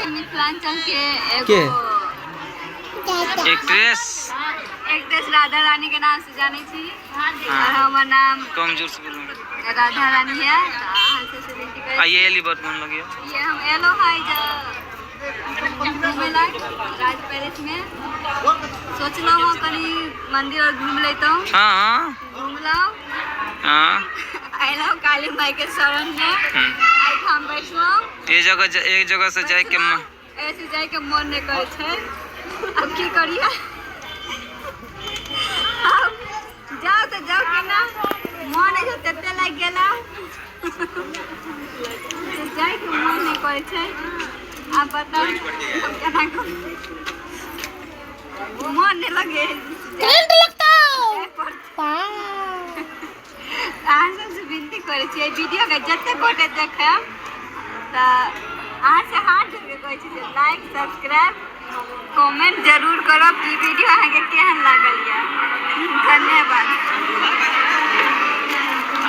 मिथिलांचल के एगो के? एक्ट्रेस। एक्ट्रेस राधा रानी के नाम से जानै छी और हमर नाम कम जोर से बोलू। राधा रानी है। तऽ अहाँ सबसँ विनती करै आइए एली, बहुत मन लगियो। ये हम एलो है जे घूमे ला राज पैलेस में। सोचलहुँ हँ कनि मंदिर और घूम लेतहुँ। हाँ हाँ घूमलहुँ। अयलहुँ काली माई के शरण में। एहिठाम बैठलहुँ। एक जगह एक जगह से जाए के ऐसे जाए के मन नहीं करे छै। अब की करिए? अब जाओ तो जाओ केना? मन है तते लागि गेला जे जाए के मन नहीं करे छै। आब बताउ हम केना करू? मन नहीं लगे। करंट लगता। जाय पड़तै। अहाँ सबसँ विनती करै छी, एहि वीडियोके जते गोटे देखब तऽ अहाँसँ हाथ जोड़ि कऽ कहै छी जे लाइक, सब्सक्राइब, कमेंट जरूर करब कि वीडियो अहाँके केहन लागल यऽ। धन्यवाद।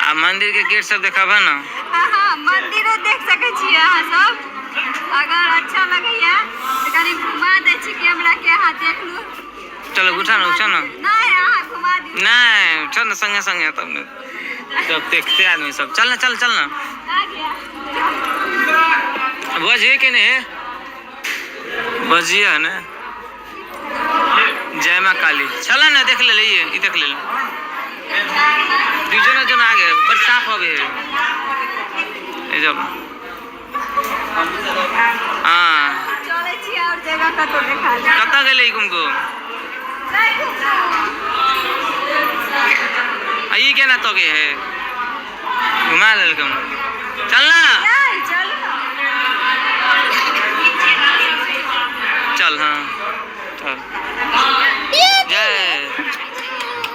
आ मंदिर के गेट सब देखाबा ना। हाँ, मंदिरो देख सकै छियै अहाँ सब। अगर अच्छा लगैया तऽ कनि घुमा दै छी कैमरा के, अहाँ देख लू। चलो, उठा ना, उठा ना। नहि, अहाँ घुमा दियौ। नहीं, चल ना संगे संगे, तब ने तब देखते आदमी सब। चल ना, चल, चल ना। आ गया। बजिए के नहीं है, बजिए है ना। जय माँ काली। चल ना, देख ले, ये ई देख ले। दुजना जन आगे बड़ साफ हो गए। ये चलो, हाँ। चलै छी और जगह कतौ देखा दे। कतऽ गेलै ई कुमकुम? नहि घुमू। आ ई केना तके है? घुमा लेलकै। चल ना। नहि, चलू ना। चल, हाँ, चल। जय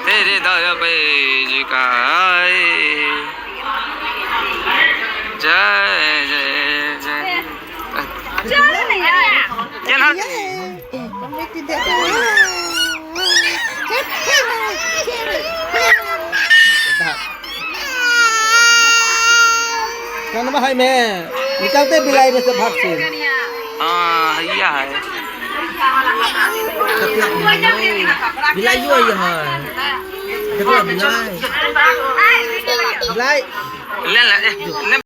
तेरे दर पे जी का आए, जय जय जय। चलू ने यार। केना? कनवा है में निकलते बिलाई में से भाग से। कनिया। हाँ, हैया है। बिलाइयो है यहाँ, देखो बिलाई, बिलाई। ले ले, ले।